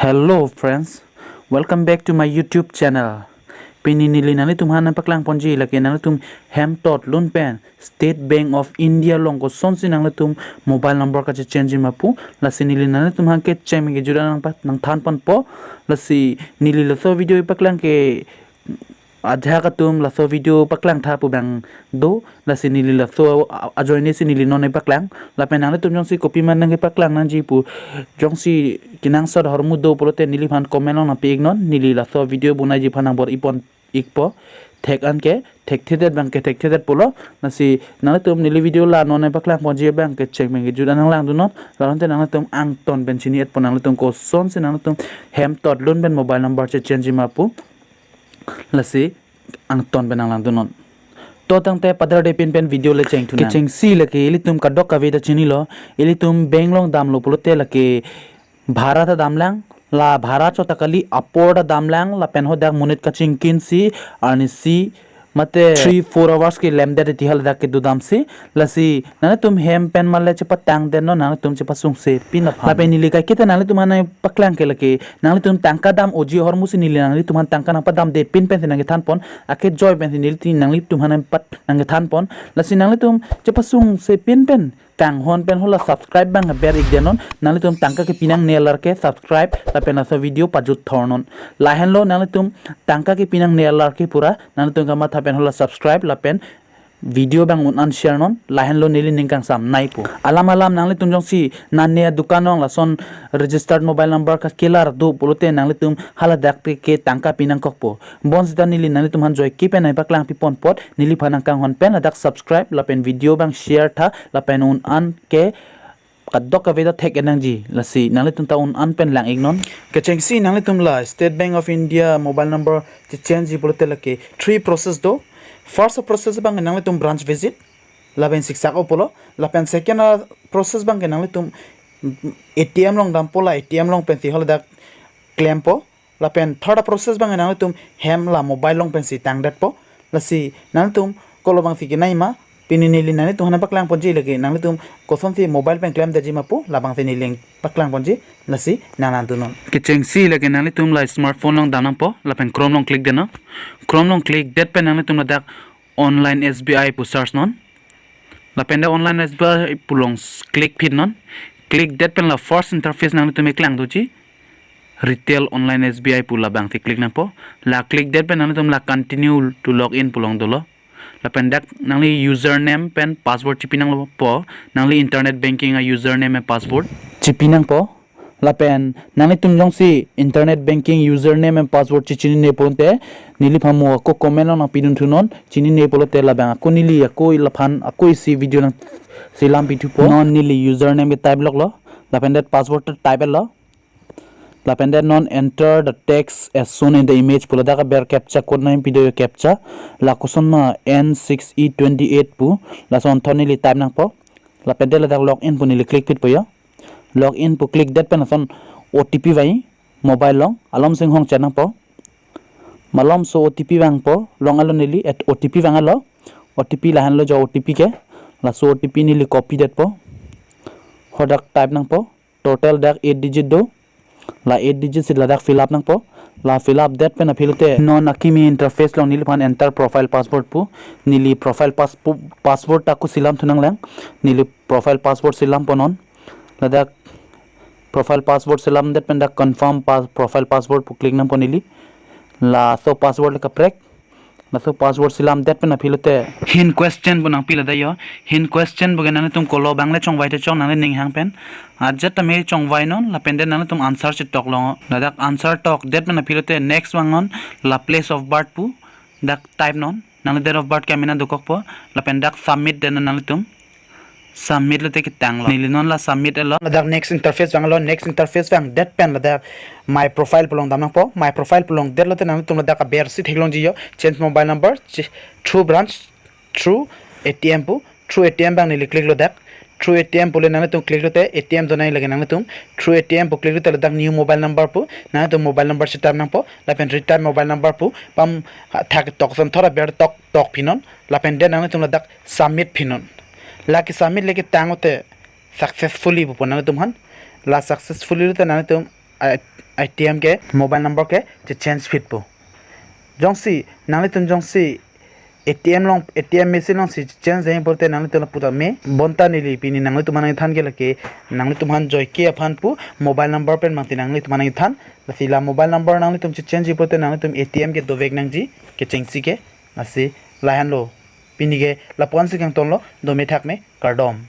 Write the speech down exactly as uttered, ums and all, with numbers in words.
Hello friends, welcome back to my YouTube channel. Pini neli nanglitum aphan nangpaklang ponji lake nanglitum hem tot lun pen State Bank of India along kosonsi nanglitum mobile number kachechange ma pu. Lasi neli nanglitum aphan kecheng pen kejut an nangpa nangthan ponpo. Lasi neli laso video paklang ke ajahak atum laso video paklang tha pu abang do, lasi neli laso a-, ajoine si neli non nangpaklang. Lapen nanglitum jongsi kopima nangkepaklang nangji pu jongsi kenangsot ahormu do pulote neliphan comment along nangpi iknon, neli laso video bonaiji aphan nangbor-i pon ikpo. Thek an ke thekthedet abang ke thekthedet pulo. Lasi nanglitum neli video la non nangpaklang ponji abang kecheng pen kejut an nanglangdunnon. Lalote nanglitum angton pen chini-et pon, nanglitum kosonsi nanglitum hem tot lun pen mobile number chechange ma pu. Lasi angton pen nanglangdunnon. To tangte padarde pin pen video le chengthu nang. Kechengsi lake ilitum kadokave ta chinilo, ilitum bank along damlo pulote lake bhara ta damlang, la bhara chot ta kali, apor ta damlang, lapen hadak monit kachingkinsi, arnisi mate three four hours kelemdet iti haladak kedo damsi. Lasi nanglitum hem pen male chepatangdetnon, nanglitum chepasungse pin aphan. Lapen neli kaiketa nanglitum aphan nangpaklang ke lake nanglitum tangka dam-oji ahormu si neli nanglitum aphan tangka nangpadamde pin pensi nangkethan pon, akejoi pensi neli nanglitum aphan nangpat nangkethan pon. Lasi nanglitum chepasungse pin pen kanghon pen hala subscribe abang ber ikdetnon, nanglitum tangka kepi nangne alar ke subscribe lapen laso video pajut thornon. Lahenlo nanglitum tangka kepi nangne alar ke pura nanglitum kamatha pen hala subscribe lapen video abang un-an share non, lahenlo neli ning kangsam nai pu. Alam alam nanglitum jongsi nane adukan along lason registered mobile number kakelar do pulote nanglitum haladak ke tangka pi nangkokpo. Bonsita neli nanglitum aphan joike pen nangpaklang pi pon apot neliphan nangkanghon pen ladak subscribe lapen video abang share tha lapen un-an ke kadokave ta thek-et nangji. Lasi nanglitum ta un-an pen lang iknon. Kechengsi nanglitum la State Bank of India mobile number chechange ji pulote lake three process do. First process abang nanglitum branch visit, lapen siksak-o pulo. Lapen second a process abang nanglitum A T M along dampo, la A T M along pensi haladak klempo. Lapen third a process abang nanglitum hem la mobile along pensi tangdetpo. Lasi nanglitum kolo abangsi kenai ma, pini neli nanglitum aphan nangpaklang ponji lake nanglitum kosonsi mobile pen klemdetji ma pu, labangsi neli paklang ponji. Lasi nanglangdunnon. Kechengsi lake nanglitum la smartphone along dam nangpo, lapen Chrome along click detnon. Chrome along click det pen nanglitum ladak online S B I pu search non. Lapen dak online S B I pu along s-, click phitnon. Click det pen la first interface nanglitum eklang doji, retail online S B I pu, labangsi click nangpo. La click det pen nanglitum la continue to login pu along dolo. Lapen dak nangli username pen password chipi nangpo, nangli internet banking a username and password chipi nangpo. Lapen nanglitum jongsi internet banking username and password chichinine pulote neliphan mo ako comment along nangpidun thunon, chinine pulote labang ako neli ako laphan ako isi video nangsi lam pithupo. Non neli username ke type loklo, lapen det password ta type-etlo. Lapen det non enter the text as shown in the image pulo, dak aber captcha code nangpi do, captcha la koson ma N six E twenty eight pu. Lason thon neli type nangpo. Lapen det ladak login pu neli click phitpo yo. Login pu click det pen lason O T P vang mobile along, alom singhong chat nangpo. Malomso O T P vangpo, long alo neli et O T P vang alo. O T P lahenlo jo O T P ke. Laso O T P neli copy detpo. Hadak type nangpo. Total dak eight digit do. La eight digit si ladak fill up nangpo. La fill up det pen aphi lote non akimi interface along neliphan enter profile password pu. Neli profile pass-, password ta ako selam thu nanglang. Neli profile password selampo non. Ladak profile password selam det pen dak confirm pass-, profile password pu click nangpo neli. Laso password le kaprek. Laso password selam det pen aphi lote hint question pu nangpi ladak yo. Hint question pu ke nanglitum kolo abang le chongvai te chong nangli ning hang pen. Ajat tame chongvainon lapen det nanglitum answer chetok long. Ladak answer tok det pen aphi lote next vangnon, la place of birth pu dak type non. Nangli date of birth ke amena dokokpo. Lapen dak submit det non nanglitum. Submit lote ketanglo. Neli non la submit-etlo. Ladak next interface vanglo, next interface vang det pen ladak my profile pu along dam nangpo. My profile pu along det lote nanglitum ladak aber si theklongji yo. Change mobile number, ch-, through branch, through A T M pu, through A T M abang neli click-lo dak. Through A T M pu le nanglitum click lote A T M donai lake nanglitum. Through A T M pu click lote ladak new mobile number pu, nanglitum mobile number si type nangpo. Lapen retype mobile number pu pam ha, thak tok son thora ber tok tok phinon. Lapen det nanglitum ladak submit phinon. La ke submit le ketang lote successfully pupo nanglitum aphan. La successfully lote nanglitum A T M ke mobile number ke chechange phitpo. Jongsi nanglitum jongsi A T M along, A T M machine alongsi change jeng pulote nanglitum lapu tame. Bonta neli pini nanglitum aphan nangthan ke lake, nanglitum aphan joike aphan pu mobile number pen mangti nanglitum aphan nangthan. Lasi la mobile number nanglitum chechange ji pulote nanglitum A T M ke dovek nangji, kechengsi ke. Lasi lahenlo. Pini ke lapu-ansi kangtonlo, dome thakme, kardom.